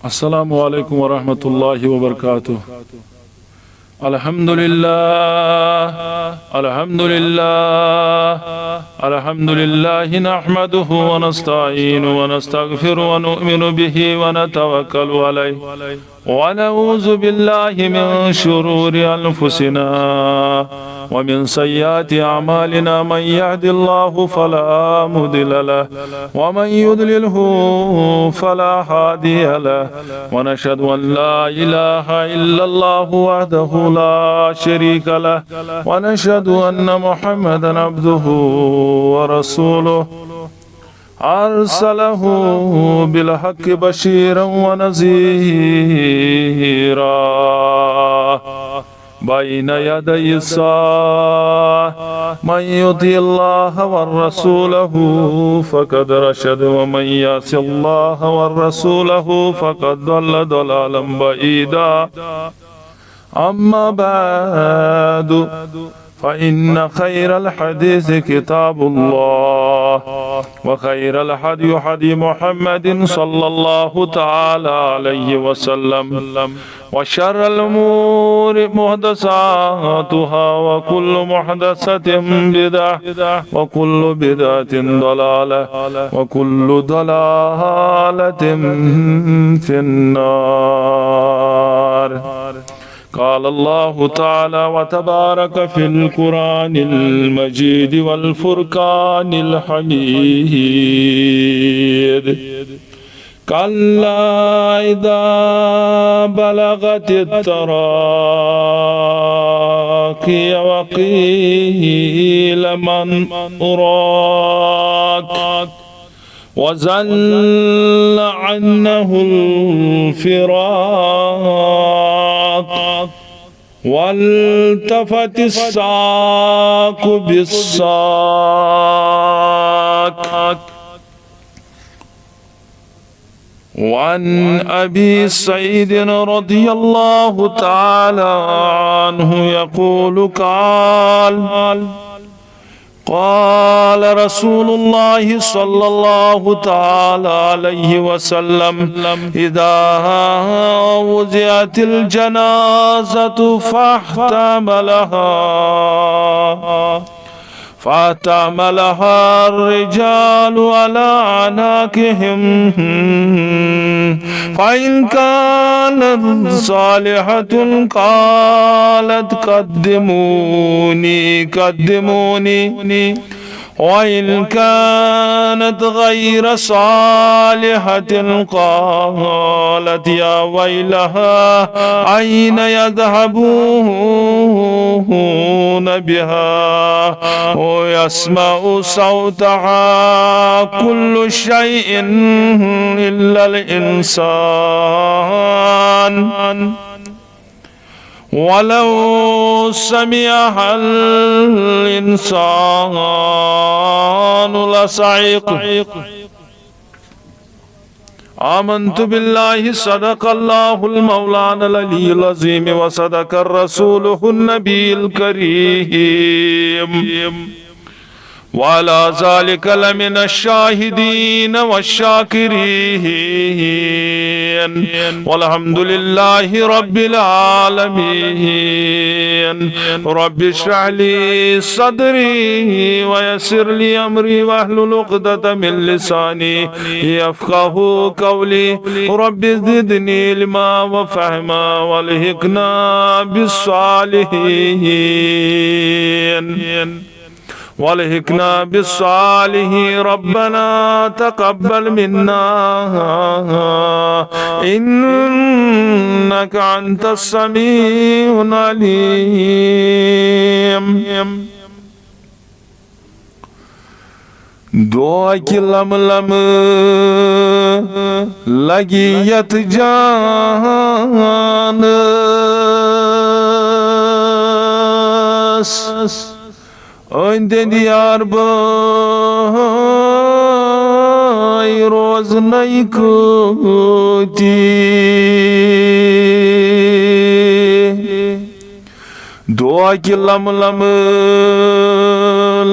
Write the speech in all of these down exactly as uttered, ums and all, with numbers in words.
السلام عليكم ورحمة الله وبركاته. الحمد لله، الحمد لله، الحمد لله نحمده ونستعينه ونستغفره ونؤمن به ونتوكل عليه، ونعوذ بالله من شرور أنفسنا ومن سيئات أعمالنا. من يهد الله فلا مضل له، ومن يضلله فلا هادي له. ونشهد أن لا إله إلا الله وحده لا شريك له، ونشهد أن محمدا عبده ورسوله، أرسله بالحق بشيرا ونذيرا بين يدي الساعة. من يطع الله ورسوله فقد رشد، ومن يعص الله ورسوله فقد ضل ضلالا بعيدا. أما بعد، فإن خير الحديث كتاب الله، وخير الهدي هدي محمد صلى الله تعالى عليه وسلم، وشر الأمور محدثاتها، وكل محدثة بدعة، وكل بدعة ضلالة، وكل ضلالة في النار. قال الله تعالى وتبارك في القرآن المجيد والفرقان الحميد: كلا إذا بلغت التراقي وقيل من راق، وظن أنه الفراق، والتفت الساق بالساق. وعن أبي سعيد رضي الله تعالى عنه يقول: قال، قال رسول الله صلى الله تعالى عليه وسلم: إذا وضعت الجنازة فاحتملها، فاحتملها الرجال على أعناقهم، فإن كانت صالحة قالت: قدموني، قدموني. وإن كانت غير صالحة قالت: يا ويلها، أين يذهبون بها؟ ويسمع صوتها كل شيء إلا الإنسان. ولو سمعها الإنسان لصعق. آمنت بالله، صدق الله المولانا العلي العظيم، وصدق رسوله النبي الكريم، وعلى ذلك لمن الشاهدين والشاكرين، والحمد لله رب العالمين. رب اشرح لي صدري ويسر لي أمري واحلل عقدة من لساني يفقهوا قولي. رب زدني علما وفهما والحقنا بالصالحين. والحقنا بالصالحين. ربنا تقبل منا إنك أنت السميع العليم. دعا کی لم لم لگی یتھ جانس، أنٛدۍ أنٛدۍ یار بٲے روزنَے کۭتۍ۔ دعا کہِ لمہٕ لمہٕ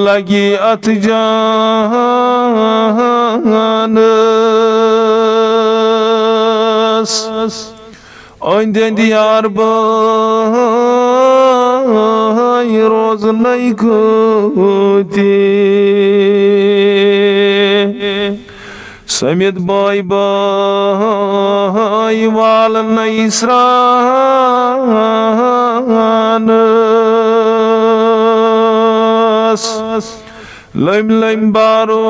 لگہِ اَتھ جانَس۔ أنٛدۍ أنٛدۍ یار بٲے روزنَے کۭتۍ۔ سٔمِتھ بٲے بٲے والنَے سرٛانَس۔ لٔمۍ لٔمۍ بارو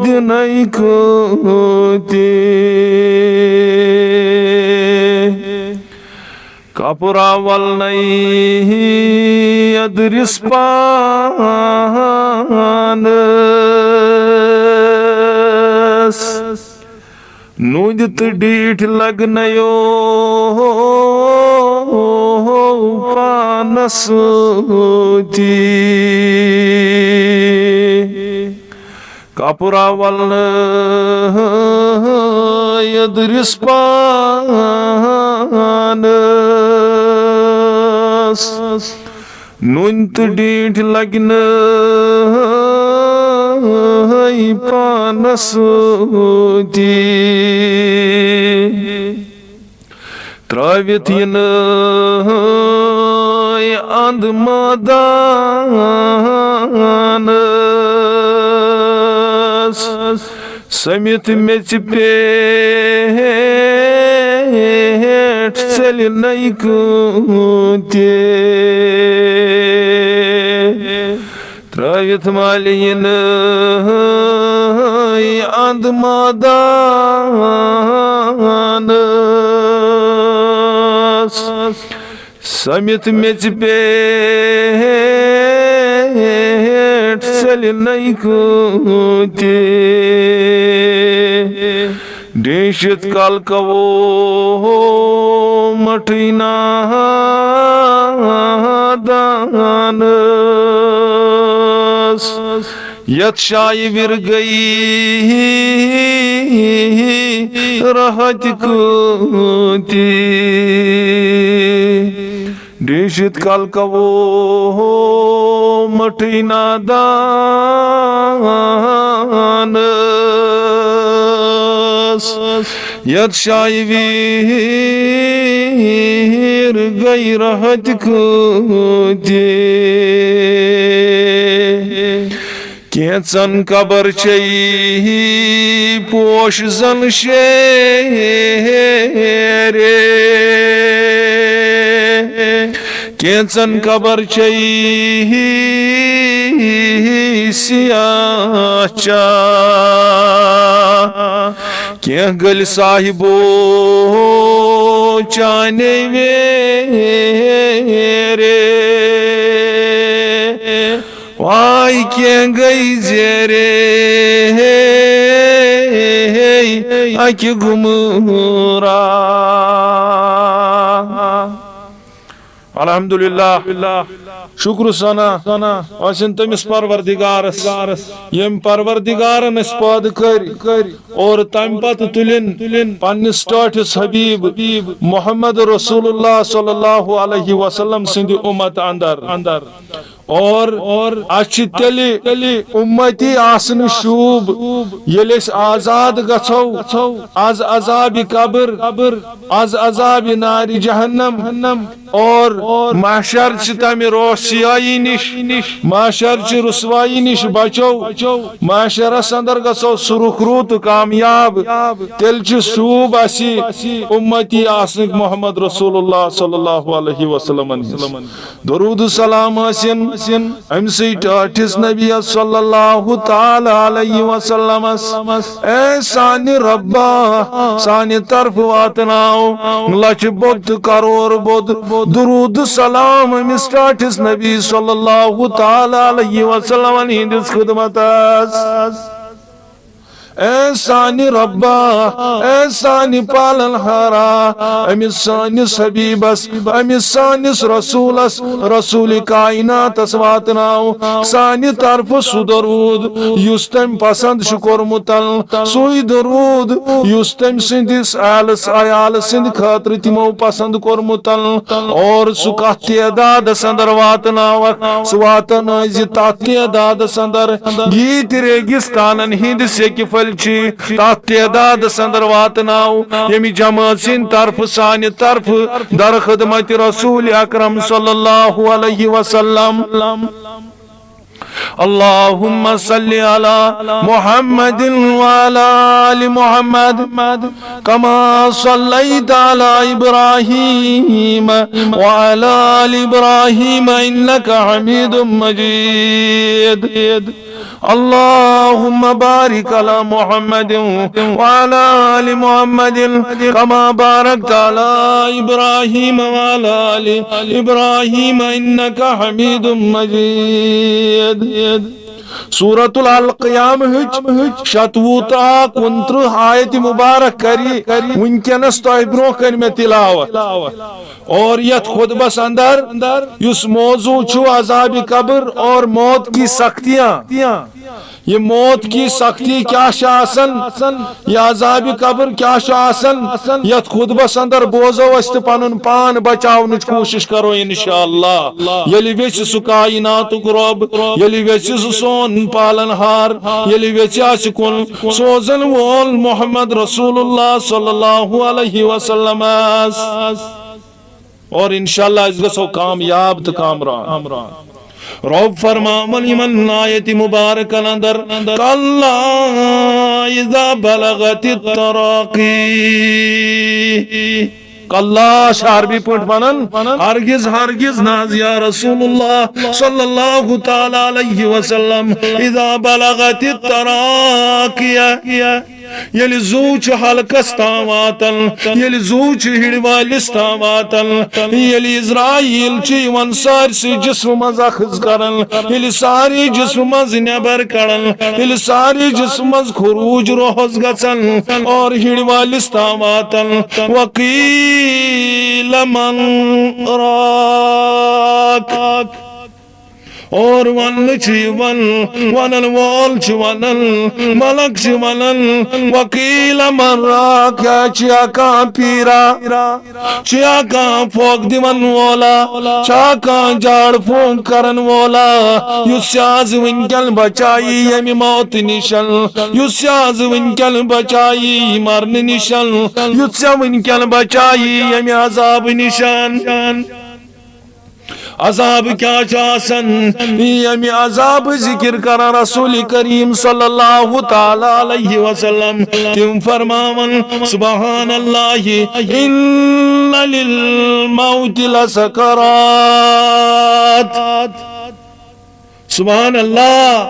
دِنَے کۭتۍ۔ کپرا ولنَے ادرس پانس۔ نُنٛد تہٕ ڈیٖٹھۍ لگنَیو پانس سۭتی۔ کپرا ولنَے ادرس پانس۔ نُنٛد تہٕ ڈیٖٹھۍ لگنَے پانس سۭتی۔ ترٛٲوِتھ یِنَے اَنٛد مٲدانَس۔ سٔمِتھ میٚژِ پٮ۪ٹھ ژٔلۍ نَے کۭتۍ۔ ترٛٲوِتھ مالہِ یِنَے اَنٛد مٲدانَس۔ سٔمِتھ میٚژِ پٮ۪ٹھ ژٔلۍ نَے کۭتۍ۔ ڈیٖشِتھ کلکوو مٹھٕے نادانَس۔ یَتھ شایہِ وِر گٔیی رہَتہِ کۭتۍ۔ ڈیٖشِتھ کلکوو مٹھٕے نادانَس۔ یَتھ شایہِ وِر گٔیی رہَتہِ کۭتۍ۔ کینٛژن قبر چھے پوش زن شیرِ۔ کینٛژن قبر چھے سیاہ چاہ۔ کینٛہہ گٔلۍ صاحبو چانے ویرِ۔ واے کینٛہہ گٔے زیرے اکہِ گُمرا۔ الحمدللہ، شکر و ثنا آسن تٔمِس پروردگارس، ییٚمۍ پروردگارن أسۍ پٲدٕ کٔرۍ اور تمہِ پتہٕ تُلِن پننِس ٹٲٹھِس حبیب محمد رسول اللہ صلی اللہ علیہ وسلم سٕنٛدِ اُمت اندر۔ اور اسہِ چھِ تیٚلہِ اُمتی آسنہٕ شوٗب، ییٚلہِ أسۍ آزاد گژھو از عذابِ قبر، از عذابِ نارِ جہنم۔ اور محشر چہِ تمہِ روسیائی نِش، محشر چہِ رسوائی نِش بچو۔ محشرس اندر گژھو سرخ رو تہٕ کامیاب۔ تیٚلہِ چھِ شوٗب اسہِ اُمتی آسنٕکۍ محمد رسول اللہ صلی اللہ علیہ وسلمن ہٕنٛز۔ درود و سلام ٲسِن أمۍ سٕے ٹٲٹھِس نبیَس صلی اللہ تعالیٰ علیہ وسلمس۔ اے سانہِ رۄبا، سانہِ طرفہٕ واتناو لچھ بوٚد تہٕ کرور بوٚد درود سلام أمِس ٹاٹھِس نبی صلی اللہ تعالیٰ علیہ وسلم ہٕنٛدِس خدمتس۔ اے سانہِ رۄبا، اے سانہِ پالن ہارا، أمِس سٲنِس حبیبس، أمِس سٲنِس رسولس، رسول کائناتس واتناو سانہِ طرفہٕ سُہ درود یُس تٔمۍ پسند چھُ کوٚرمُت، سُے درود یُس تٔمۍ سٕنٛدِس اہلس عیالس سٕنٛدِ خٲطرٕ تِمو پسند کوٚرمُت۔ اور سُہ کتھ تعدادس اندر واتناوکھ، سُہ واتنٲوزِ تتھ تعدادس اندر ییٖتۍ ریگستانن ہٕنٛدۍ سیٚکہِ وٲلۍ چھِ، تتھ تعدادس اندر واتناو، ییٚمہِ جماعت سٕنٛدِ طرفہٕ سانہِ طرفہٕ در خدمت رسول اکرم صلی اللہ علیہ وسلم۔ اللهم صل على محمد وعلى آل محمد كما صليت على إبراهيم وعلى آل إبراهيم إنك حميد مجيد. اللهم بارك على محمد وعلى آل محمد كما باركت على إبراهيم وعلى آل إبراهيم إنك حميد مجيد. سورة القيامة ہٕچ شتوُہ تہٕ کُنترٕہ آیت مبارک کری ونکینس تۄہہِ برونٛہہ کنہِ مےٚ تلاوت۔ اور یتھ خطبس اندر یُس موضوع چھُ عذاب قبر اور موت کی سختیاں، یہ موت کی سختی کیا چھِ آسان، یہ عذاب قبر کیا چھُ آسان، یتھ خطبس اندر بوزو أسۍ تہٕ پنُن پان بچاونٕچ کوٗشش کرو انشاءاللہ۔ ییٚلہِ ویژھِ سُہ کائناتُک رب، ییٚلہِ ویژھِ سُہ سون پالن ہار، ییٚلہِ ویژھِ اَسہِ کُن سوزن وول محمد رسول اللہ صلی اللہ علیہ وسلمس۔ اور انشاءاللہ أسۍ گژھو کامیاب تہٕ کامران۔ رب فرماون یِمن آیت مبارکن اندر، کلا اذا بلغت التراقی۔ کلا چھِ عربی پٲٹھۍ ونان، ہرگز، ہرگز نہ حظ یا رسول اللہ صلی اللہ تعالی علیہ وسلم، اذا بلغت التراقی، ییٚلہِ زُو چھُ حلقس تام واتان، ییٚلہِ زُو چھُ ہِڑِ وٲلِس تام واتان، ییٚلہِ عزرائیل چھُ یِوان سٲرسٕے جسمہٕ منٛز اخذ کران، ییٚلہِ سارے جسمہٕ منٛز نٮ۪بر کڑان، ییٚلہِ سارے جسمہٕ منٛز خروج روحس گژھان اور ہِڑِ وٲلِس تام واتان، وقیل من راق۔ اور وننہٕ چھُ یِوان، ونن وول چھُ ونان، ملک چھُ ونان، وقیل من راق، کیا چھُ کانٛہہ پیرا، چھُ کانٛہہ پھۄکھ دِوان وولا، چھا کانٛہہ جاڑ پھونک کرن وولا، یُس یہِ از وٕنکٮ۪ن بچایی ییٚمہِ موتہٕ نِشن، یُس یہِ از وٕنکٮ۪ن بچایی مرنہٕ نِشن، یُس یہِ وٕنکٮ۪ن بچایی ییٚمہِ عذابہٕ نِشن۔ عذاب کیا چھُ آسان؟ ییٚمہِ عذاب ذکر کران رسول کریم صلی اللہ تعالی علیہ وسلم، تِم فرماون، سبحان اللہ، ان للموت لسکرات۔ سبحان اللہ،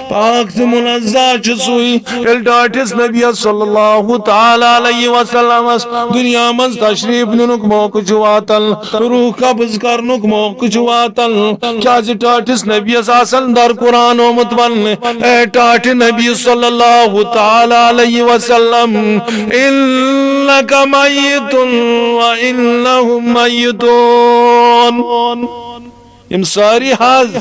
پاک تہٕ منزہ چھُ سُے، ییٚلہِ ٹاٹھِس نبی صلی اللہ تعالی علیہ وسلمس دنیا منٛز تشریف نِنُک موقعہٕ چھُ واتان، روح قبض کرنُک موقعہٕ چھُ واتان۔ کیازِ ٹاٹھِس نبیس آسان در قرآن آمُت وننہٕ، اے ٹاٹھِ نبی صلی اللہ تعالی علیہ وسلم، انک میت و انہم میتون۔ یِم سٲری حظ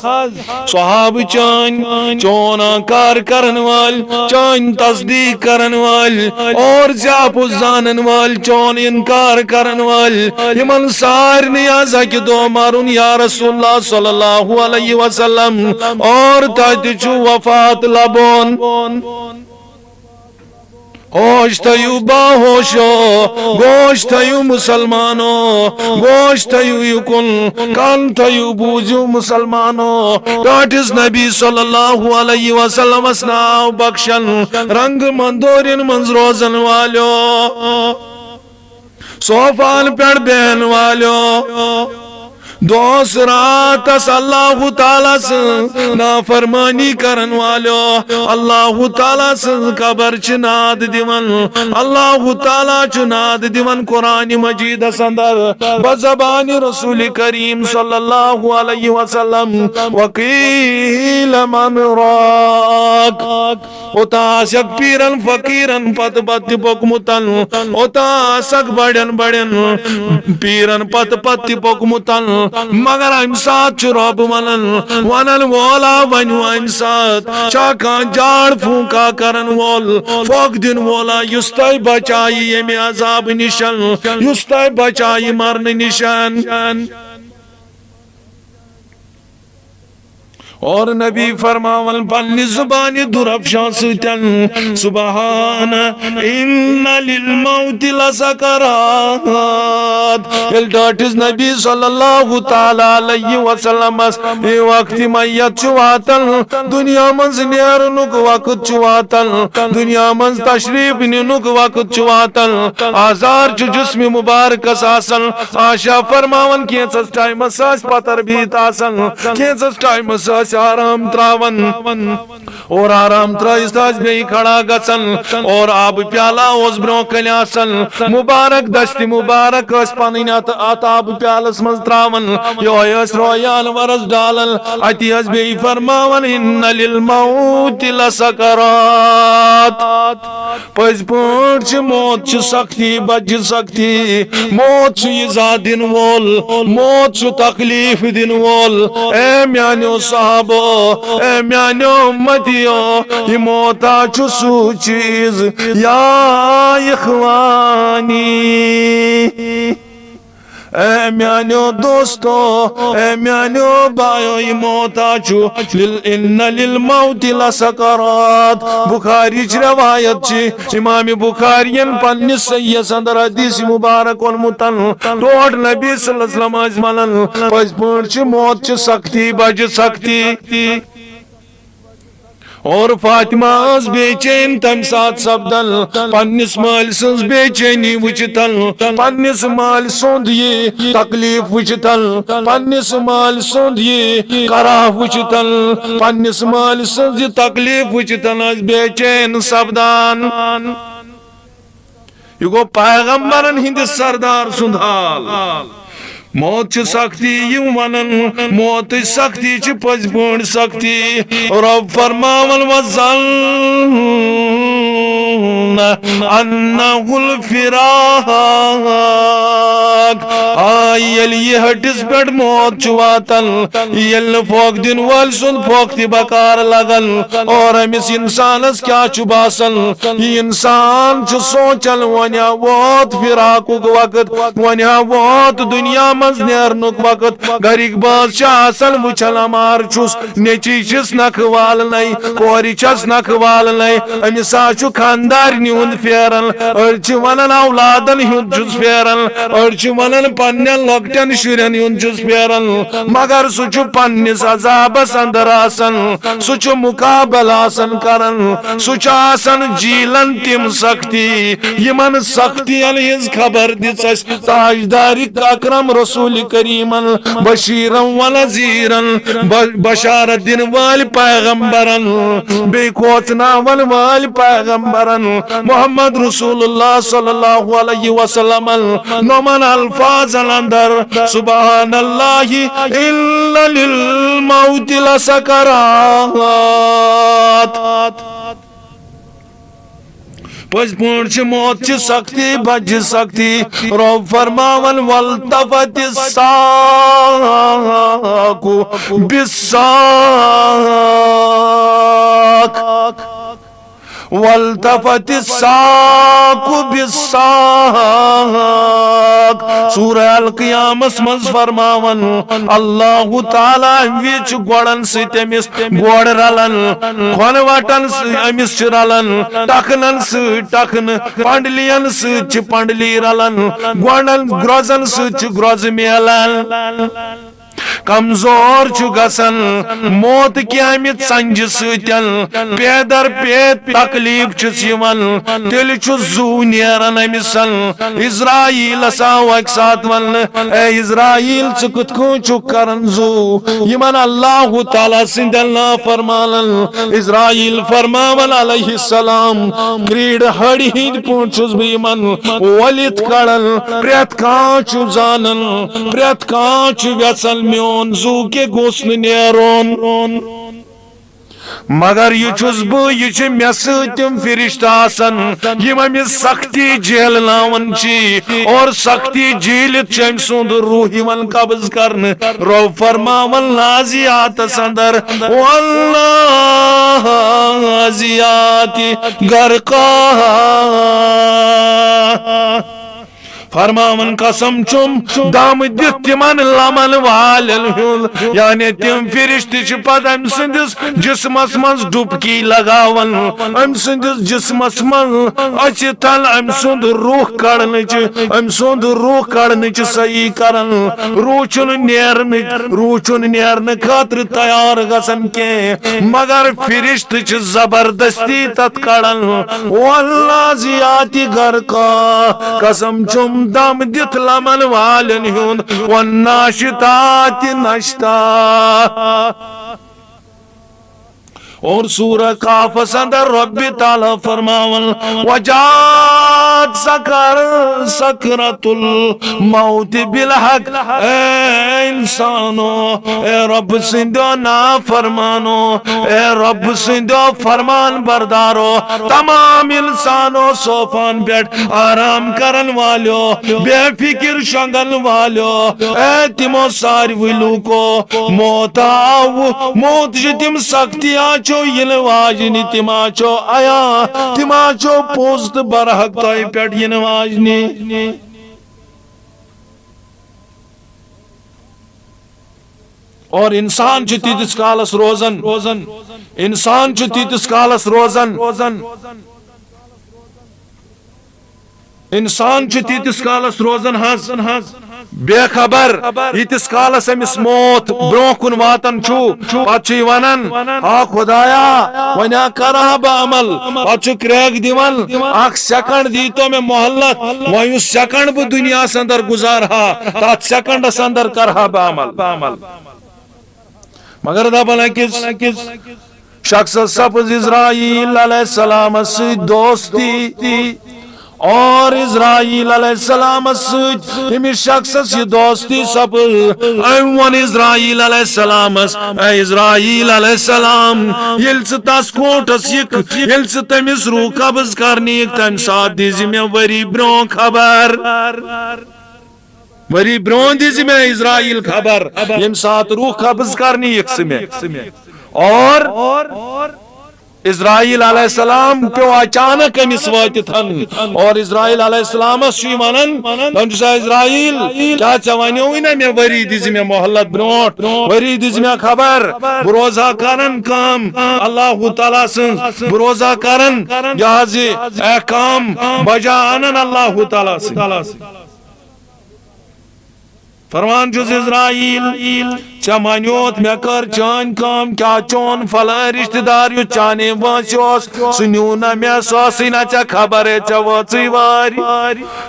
صحابہٕ چٲنۍ، چون انکار کرن وٲلۍ، چٲنۍ تصدیق کرن وٲلۍ، اور زِ اپُز زانن وٲلۍ، چون انکار کرن وٲلۍ، یِمن سارنٕے از اکہِ دۄہ مرُن یا رسول اللہ صلی اللہ علیہ وسلم، اور تۄہہِ تہِ چھُو وفات لبُن۔ ہوش تھٲیِو باہوشو، گوش تھٲیِو مسلمانو، گوش تھٲیِو یُکُن، کن تھٲیِو بوٗزِو مسلمانو۔ ٹاٹھِس نبی صلی اللہ علیہ وسلمس ناو بخشن، رنگ مندورین منٛز روزن والیو، صوفان پٮ۪ٹھ بیہن والیو، دۄہس راتس اللہ تعالیٰ سٕنٛز نافرمٲنی کرن والیو، اللہ تعالیٰ سٕنٛز قبر چھِ ناد دِوان۔ اللہ تعالیٰ چھُ ناد دِوان قرآن مجیدس اندر بزبان رسول کریم صلی اللہ علیہ وسلم، وقیل من راق۔ اوتاں آسکھ پیرن فقیرن پتہٕ پتہٕ تہِ پوٚکمُت، اوتاں آسکھ بڑٮ۪ن بڑٮ۪ن پیرن پتہٕ پتہٕ تہِ پوٚکمُت، مگر امہِ ساتہٕ چھُ رب ونان، ونن وولا ونہِ وۄنۍ امہِ ساتہٕ، چھا کانٛہہ جاڑ پھونکا کرن وول، پھۄکھ دِن وولا، یُس تۄہہِ بچایی ییٚمہِ عذابہٕ نِشن، یُس تۄہہِ بچایی مرنہٕ نِشن؟ اور نبی فرماون پننہِ زبانہِ درفشان سۭتۍ، سبحان، ان للموت لسکرات۔ ییٚلہِ ٹٲٹھِس نبی صلی اللہ تعالیٰ علیہ وسلمس یہِ وقتِ میت چھُ واتان، دُنیا منٛز نیرنُک وقت چھُ واتان، دُنیا منٛز تشریف نِنُک وقت چھُ واتان، آزار چھُ جسمِ مبارکس آسان۔ عائشہ فرماوان، کینٛژس ٹائمس ٲسۍ پتر بِہِتھ آسان، کینٛژس ٹائمس ٲسۍ آرام تراوان۔ اور آرام ترٲوِتھ ٲسۍ بیٚیہِ کھڑا گژھان، اور آبہٕ پیالہ اوس برونٛہہ کنہِ آسان، مبارک دستِ مبارک ٲسۍ پنٕنۍ اتھ، اتھ آبہٕ پیالس منٛز تراوان، یہوے ٲسۍ رویہِ انورس ڈالان، اتی ٲسۍ بیٚیہِ فرماوان، ان للموت لسکرات۔ پٔزۍ پٲٹھۍ چھِ موت چھِ سختی، بجہِ سختی۔ موت چھُ ایزا دِنہٕ وول، موت چھُ تکلیف دِنہٕ وول۔ اے میانیو صحابو، اے میانیو امتیو، یہِ موت ہا چھُ سُہ چیز، یا اخوانی۔ اے میانیو دوستو، اے میانیو بایو، یہِ موت ہا چھُ، لل، ان للموت لسکرات۔ بخاری چ روایت چھ، امام بخاری ین پننس صحیحس اندر حدیث مبارک اونمت۔ ٹوٹھ نبی صلی اللہ علیہ وسلم ٲسۍ ونان، پٔزۍ پٲٹھۍ چھِ موت چ سختی، بجہِ سختی۔ اور فاطمہ ٲس بے چین تمہِ ساتہٕ سپدان، پننِس مٲلۍ سٕنٛز بے چینی وٕچھِتھ، پننِس مٲلۍ سُنٛد یہِ تکلیف وٕچھِتھ، پننِس مٲلۍ سُنٛد یہِ کرٛاہ وٕچھِتھ، پننِس مٲلۍ سٕنٛز یہِ تکلیف وٕچھِتھ ٲس بے چین سپدان۔ یہِ گوٚو پیغمبرن ہٕنٛدِ سردار سُنٛد حال۔ موت چھِ سختی، یِم ونان، موتٕچ سختی چھِ پٔزۍ پٲٹھۍ سختی۔ رب فرماوان، وظن انہ الفراق۔ آ، ییٚلہِ یہِ ہٹِس پٮ۪ٹھ موت چھُ واتان، ییٚلہِ نہٕ پھۄکھ دِنہٕ وٲلۍ سُنٛد پھۄکھ تہِ بکار لگان، اور أمِس انسانس کیٛاہ چھُ باسان؟ یہِ انسان چھُ سونٛچان، وۄنۍ ہا ووت فراقُک وقت، وۄنۍ ہا ووت دُنیا منٛز نیرنُک وقت۔ گرِکۍ بٲژ چھِ آسان وٕچھان، عمار چھُس، نیٚچی چھِس نکھٕ والنَے، کورِ چھَس نکھٕ والنَے، أمِس ہا چھُ خانٛدارنہِ ہُنٛد پھیران، أڑۍ چھِ ونان اولادن ہُنٛد چھُس پھیران، أڑۍ چھِ ونان پننٮ۪ن لۄکٹٮ۪ن شُرٮ۪ن ہُنٛد چھُس پھیران، مگر سُہ چھُ پننِس عذابس اندر آسان، سُہ چھُ مقابلہٕ آسان کران، سُہ چھُ آسان جیلان تِم سختی، یِمن سختین ہٕنٛز خبر دِژ اَسہِ تاجدار اکرم رسول کریمن، بشیرن و نذیرن، ب-، بشارت دِنہٕ وٲلۍ پیغمبرن، بیٚیہِ کھوژناون وٲلۍ پیغمبرن، محمد رسول اللہ صلی اللہ علیہ وسلمن، نومن الفاظن اندر، سبحان اللہ، ان للموت لسکرات۔ پٔزۍ پٲٹھۍ چھِ موت چہِ سختی، بجہِ سختی۔ رب فرماوان، والتفت الساق بالساق۔ والتفت الساق بالساق۔ سورہ القیامس منٛز فرماوان اللہ تعالیٰ، وِچھ گۄڈن سۭتۍ أمِس گۄڈ رلان، کھۄنہٕ وٹن سۭتۍ أمِس چھِ رلان، ٹکھنن سۭتۍ ٹکھنہٕ، پنڈلین سۭتۍ چھِ پنڈلی رلان، گۄڈن گرٛۄزن سۭتۍ چھِ گرٛۄزٕ میلان۔ کمزور چھُ گژھان، موت کہِ امہِ ژنجہِ سۭتۍ پیدر پے تکلیف چھُس یِوان، تیٚلہِ چھُ زُو نیران أمِس۔ عزرائیلس آو اکہِ ساتہٕ وننہٕ، اے عزرائیل، ژٕ کِتھ کٔنۍ چھُکھ کران زُو؟ یِمن اللہ تعالیٰ سٕنٛدٮ۪ن نافرمانن۔ عزرائیل فرماوان علیہ السلام، کریٖڈ ہڑِ ہٕنٛدۍ پٲٹھۍ چھُس بہٕ یِمن ؤلِتھ کڑان۔ پرٛٮ۪تھ کانٛہہ چھُ زانان، پرٛٮ۪تھ کانٛہہ چھُ یژھان میون زُو کہِ گوٚژھ نہٕ نیرُن۔ مگر یہِ چھُس بہٕ، یہِ چھِ مےٚ سۭتۍ تِم فرشتہٕ آسان، یِم أمِس سختی جھیلناوان چھِ، اور سختی جھیلِتھ چھُ أمۍ سُنٛد روح یِوان قبض کرنہٕ۔ رب فرماوان نازعاتس اندر، والنازعات غرقا۔ فرماوان، قسم چھُم دم دِتھ تِمن لمن والٮ۪ن ہُنٛد، یعنی تِم فرشتہٕ چھِ پتہٕ أمۍ سٕنٛدِس جسمس منٛز ڈُبکی لگاوان، أمۍ سٕنٛدِس جسمس منٛز أژِتھ أمۍ سُنٛد روح کڑنٕچ، أمۍ سُنٛد روح کڑنٕچ صحیح کران۔ روح چھُنہٕ نیرنٕچ، روح چھُنہٕ نیرنہٕ خٲطرٕ تیار گژھان کینٛہہ، مگر فرشتہٕ چھِ زبردستی تتھ کڑان۔ والنازعات غرقا، قسم چھُم دم دِتھ لمن والٮ۪ن ہُنٛد، والناشطات نشطا۔ اور سورہ قافس اندر رب تعالیٰ فرماون، وجاءت سکر سکرۃ الموت بالحق۔ اے انسانو، اے رب سٕنٛدیو نافرمانو، اے رب سٕنٛدیو فرمان بردارو، تمام انسانو صوفن پٮ۪ٹھ آرام کرن والیو، بے فکر شۄنگن والیو، اے تِمو ساروٕے لوٗکو، موت آو، موت چھِ تِم سختی آچھو یِنہٕ واجنہِ، تِم آچھو عیاں، تِم آچھو پوٚز تہٕ برحق تۄہہِ پٮ۪ٹھ یِنہٕ واجنہِ۔ اور انسان چھُ تیٖتِس کالس روزان، انسان چھُ تیٖتِس کالس روزان، انسان چھُ تیٖتِس کالس روزان حظ بے خبر، ییٖتِس کالس أمِس موت برونٛہہ کُن واتان چھُ۔ پتہٕ چھُ یہِ ونان، آ خدایا، وۄنۍ ہا کرٕ ہا بہٕ عمل۔ پتہٕ چھُ کرٛیک دِوان، اکھ سیکنڈ دیٖتو مےٚ مۄہلت، وۄنۍ یُس سیکنڈ بہٕ دُنیاہس اندر گُزارٕ ہا، تتھ سیکنڈس اندر کرٕ ہا بہٕ عمل۔ مگر دپان أکِس شخصس سپٕز عزرائیل علیہ السلامس سۭتۍ دوستی، اور عزرائیل علیہ السلامس سۭتۍ أمِس شخصس یہِ دوستی سپٕز، أمۍ ووٚن عزرائیل علیہ السلامس، اے عزرائیل علیہ السلام، ییٚلہِ ژٕ تس کونٹس یِکھ، ییٚلہِ ژٕ تٔمِس روح قبض کرنہِ یِکھ، تمہِ ساتہٕ دِزِ مےٚ ؤری برونٛہہ خبر۔ ؤری برونٛہہ دِژ مےٚ عزرائیل خبر، ییٚمہِ ساتہٕ روح قبض کرنہِ یِکھ ژٕ مےٚ۔ اور عزرائیل علیہ السلام پیوٚو اچانک أمِس وٲتِتھ۔ اور عزرائیل علیہ السلامس چھُ یہِ ونان، دپان چھُس، عزرائیل، کیٛاہ ژےٚ ونیووُے نہ مےٚ ؤری دِژ مےٚ مۄہلت برونٛٹھ؟ ؤری دِژ مےٚ خبر، بہٕ روزٕ ہا کران کٲم اللہ تعالیٰ سٕنٛز، بہٕ روزٕ ہا کران یہِ حظ یہِ احکام بجا انان اللہ تعالیٰ سٕنٛدۍ۔ فرمان چھُس عزرائیل، ژےٚ مانیوتھ مےٚ کٔر چٲنۍ کٲم، کیٛاہ چون فلٲنۍ رشتہٕ دار یُس چانے وٲنٛسہِ اوس، سُہ نیوٗ نہ مےٚ، سُہ ٲسٕے نہ ژےٚ خبرے، ژےٚ وٲژٕے وٲرۍ۔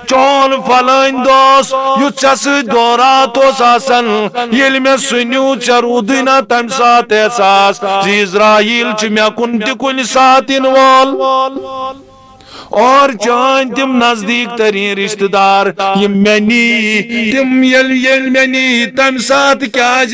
چون فلٲنۍ دوس یُس ژےٚ سۭتۍ دورات اوس آسان، ییٚلہِ مےٚ سُہ نیوٗ، ژےٚ روٗدُے نہ تمہِ ساتہٕ احساس زِ عزرائیل چھُ مےٚ کُن تہِ کُنہِ ساتہٕ یِنہٕ وول۔ اور چٲنۍ تِم نزدیٖک تریٖن رشتہٕ دار یِم مےٚ نی، تِم ییٚلہِ، ییٚلہِ مےٚ نی، تَمہِ ساتہٕ کیٛازِ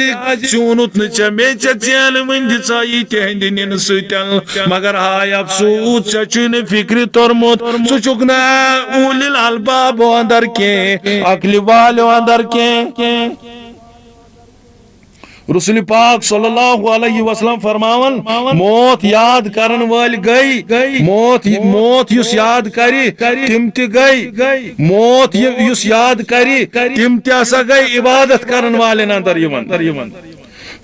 زیوٗنُتھ نہٕ ژےٚ مےٚ؟ ژےٚ ژینہٕ وٕنہِ دِژاے تِہنٛدِ نِنہٕ سۭتۍ۔ مگر ہاے افسوٗس، ژےٚ چھُے نہٕ فِکرِ توٚرمُت، ژٕ چھُکھ نہٕ اولِل البابو اندر کینٛہہ، عقلہِ والیو اندر کینٛہہ۔ رسول پاک صلی اللہ علیہ وسلم فرماون، موت یاد کرن وٲلۍ گٔے، موت، موت یُس یاد کرِ، تِم تہِ گٔے، موت یہِ، یُس یاد کرِ، تِم تہِ ہسا گٔے عبادت کرن والٮ۪ن اندر یِوان۔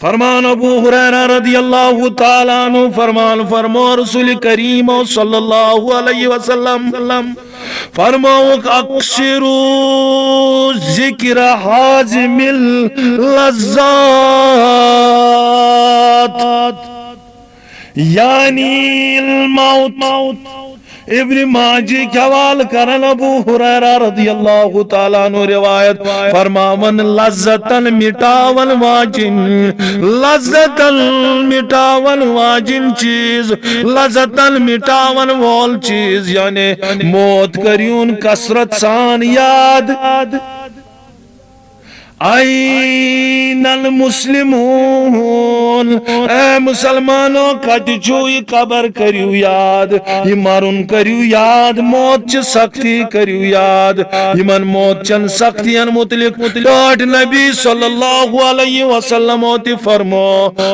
فرمان ابو ہریرہ رضی اللہ تعالیٰ عنہ فرمان فرمو رسول کریم صلی اللہ علیہ وسلم، فرماوُکھ، اکثروا ذکر حازم اللذات، یعنی الموت۔ ابن ماجہ کہِ حوالہٕ کرن ابو ہریرہ رضی اللہ تعالیٰ عنہ روایت، فرماون، لذتن مٹاون واجن، لذتن مٹاون واجن چیز، لذتن مٹاون وول چیز، یعنی موت کٔرِوُن کثرت سان یاد۔ این المسلمون، اے مسلمانو، کتہِ چھُو یہِ قبر؟ کٔرِو یاد، یہِ مرُن کٔرِو یاد، موت چہِ سختی کٔرِو یاد۔ یِمن موت چٮ۪ن سختین متعلق ٹٲٹھۍ نبی صلی اللہ علیہ وسلم تہِ فرمو،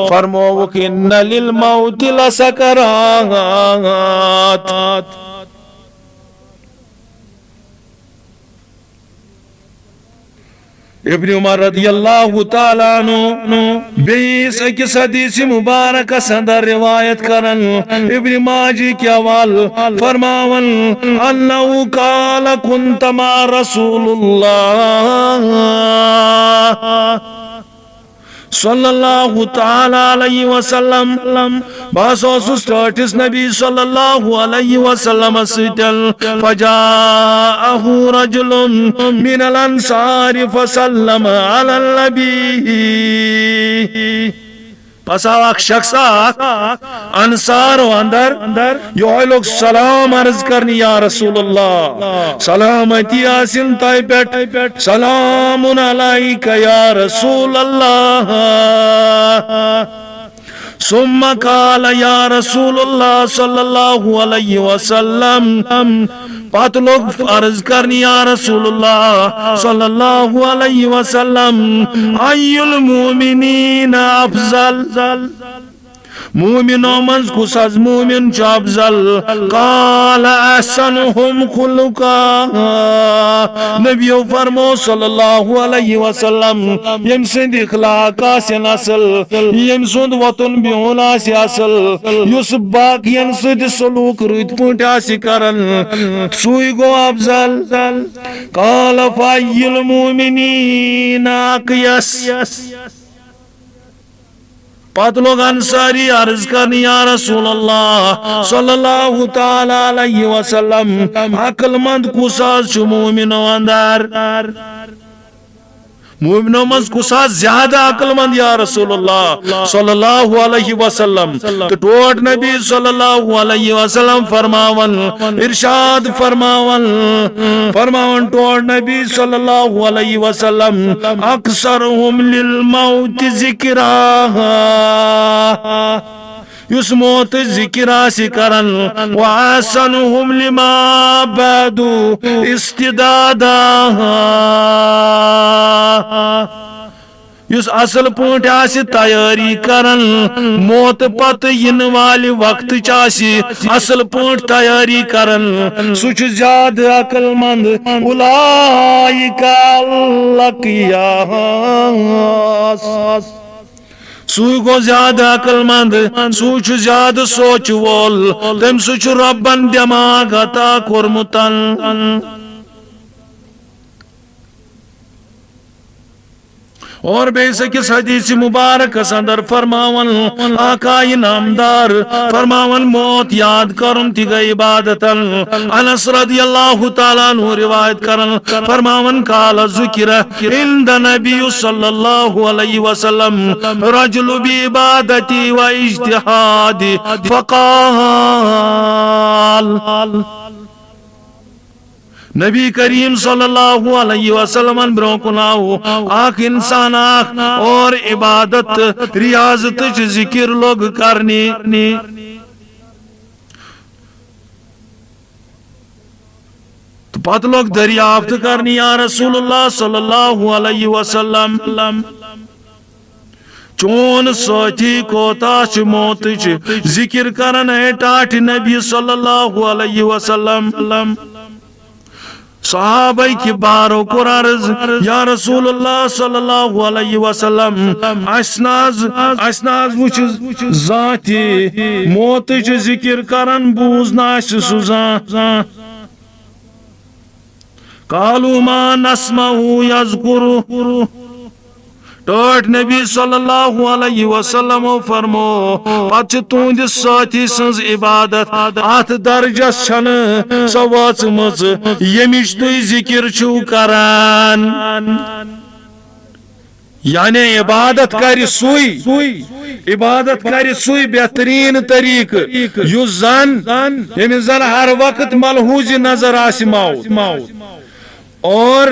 فرمووُکھ، ان للموت لسکرات۔ ابن عمر رضی اللہ تعالیٰ عنہ بیٚیِس أکِس حدیث مبارکس اندر روایت کران، ابن ماجہ کہِ حوالہٕ فرماوان، انہ قال، كنت مع رسول اللہ صلی اللہ تعالیٰ علیہ وسلم، بہٕ ہسا اوسُس ٹٲٹھِس نبی صلی اللہ علیہ وسلم سۭتۍ، فجاءه رجل من الانصار فسلم على النبی۔ پس آو اکھ شخص اکھ انصارو اندر، یہوے لوگ سلام عرض کرنہِ، یا رسول اللہ، سلامتی آسن تۄہہِ پٮ۪ٹھ، سلام علیک یا رسول اللہ۔ ثم قال، یا رسول اللہ صلی اللہ علیہ وسلم، پتہٕ لوگ عرض کرنہِ، یا رسول اللہ صلی اللہ علیہ وسلم، ای المؤمنین افضل؟ مومنو منٛز کُس حظ مومن چھُ افضل؟ قال، احسنهم خلقا۔ نبیو فرمو صلی اللہ علیہ وسلم، ییٚمہِ سٕنٛدۍ اخلاق آسن اصل، ییٚمہِ سُنٛد وۄتھُن بِہُن آسہِ اصل، یُس باقین سۭتۍ سلوک رٕتۍ پٲٹھۍ آسہِ کران، سُے گوٚو افضل۔ قال، فای المؤمنین اقیس۔ پتہٕ لوگ انصاری عرض کرنہِ، یا رسول اللہ صلی اللہ تعالیٰ علیہ وسلم، عقل مند کُس حظ چھُ مومنو اندر؟ مومنو منٛز کُس حظ زیادٕ عقل مند، یا رسول اللہ صلی اللہ علیہ وسلم؟ تہٕ ٹوٹھ نبی صلی اللہ علیہ وسلم فرماوان، ارشاد فرماوان، فرماوان ٹوٹھ نبی صلی اللہ علیہ وسلم، اکثرهم للموت ذکرا، یُس موت ذکر آسہِ کران، واحسنهم لما بعد استعدادا، یُس اصل پٲٹھۍ آسہِ تیٲری کران، موت پتہٕ یِنہٕ والہِ وقتٕچ آسہِ اصل پٲٹھۍ تیٲری کران، سُہ چھُ زیادٕ عقل مند۔ اولئک الاقیاس۔ سُے گوٚو زیادٕ عقل مند، سُے چھُ زیادٕ سونچ وول، تٔمۍ سُے چھُ رۄبن دٮ۪ماغ عطا کوٚرمُت۔ اور بیٚیِس أکِس حدیث مبارکس اندر فرماوان آقا انعامدار، فرماوان موت یاد کرُن تہِ گٔے عبادت۔ انس رضی اللہ تعالیٰ عنہ روایت کران، فرماوان قال ذکر عند نبی صلی اللہ علیہ وسلم رجل بعبادتی و اجتہادی فقال۔ نبی کریم صلی اللہ علیہ وسلمن برونٛہہ کُن آو اکھ انسان اکھ اور عبادت تہٕ ریاضتٕچ ذکر لوٚگ کرنہِ۔ تہٕ پتہٕ لوٚگ دریافت کرنہِ، یا رسول اللہ صلی اللہ علیہ وسلم، چون سٲتھی کوتاہ چھُ موتٕچ ذکر کران، اے ٹاٹھہِ نبی صلی اللہ علیہ وسلم؟ صحابہ کہِ بارو کوٚر عرض، یا رسول اللہ صلی اللہ علیہ وسلم، اسہِ نہ حظ، اسہِ نہ حظ وُچھ زانٛہہ تہِ موتٕچ ذکر کران، بوٗز نہٕ اسہِ سُہ زانٛہہ۔ قالوا ما نسمعه يذكره۔ ٹٲٹھۍ نبی صلی اللہ علیہ وسلمو فرمو، پتہٕ چھِ تُہنٛدِس سٲتھی سٕنٛز عبادت اتھ درجس چھنہٕ سۄ وٲژمٕژ، ییٚمِچ تُہۍ ذکر چھِو کران۔ یعنی عبادت کرِ سُے، عبادت کرِ سُے بہترین طریقہٕ، یُس زن، ییٚمِس زن ہر وقت ملحوظ نظر آسہِ موت۔ اور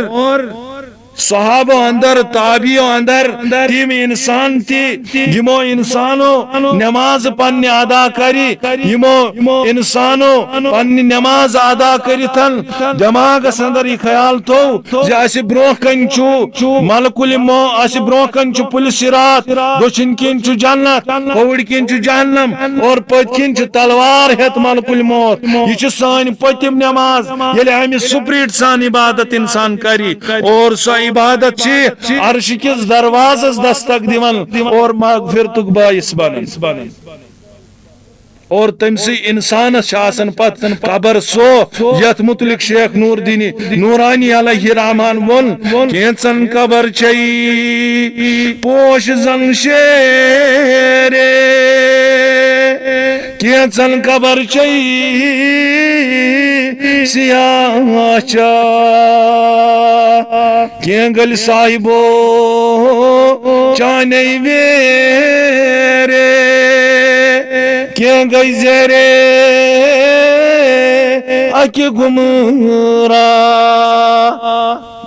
صحابو اندر، تابعیو اندر تِم انسان تہِ، یِمو انسانو نماز پننہِ ادا کرِ، یِمو انسانو پننہِ نماز ادا کٔرِتھ دٮ۪ماغس اندر یہِ خیال تھوو زِ اسہِ برونٛہہ کنہِ چھُ ملک المو-، اسہِ برونٛہہ کنہِ چھُ پُلہِ صراط، دٔچھِنۍ کِنۍ چھُ جنت، کھووٕرۍ کِنۍ چھُ جہنم اور پٔتۍ کِنۍ چھُ تلوار ہٮ۪تھ ملک الموت۔ یہِ چھِ سٲنۍ پٔتِم نماز۔ ییٚلہِ امہِ سُپرٹ سان عبادت انسان کرِ اور سۄ عبادت چھ عرش کس دروازس دستک دِوان اور مغفرتک باعث بنان۔ اور تٔمۍ سٕے انسانس چھِ آسان پتہٕ قبر سُہ، یتھ متعلق شیخ نور دینی نورانی علیہ الرحمان ووٚن، کینٛژن قبر چھے پوش زنگ شیرے، کینٛژن قبر چھے سیاہ چاہ، کینٛہہ گٔلۍ صاحبو چانے ویرے، کینٛہہ گٔے زیرے اکہِ گمراہ۔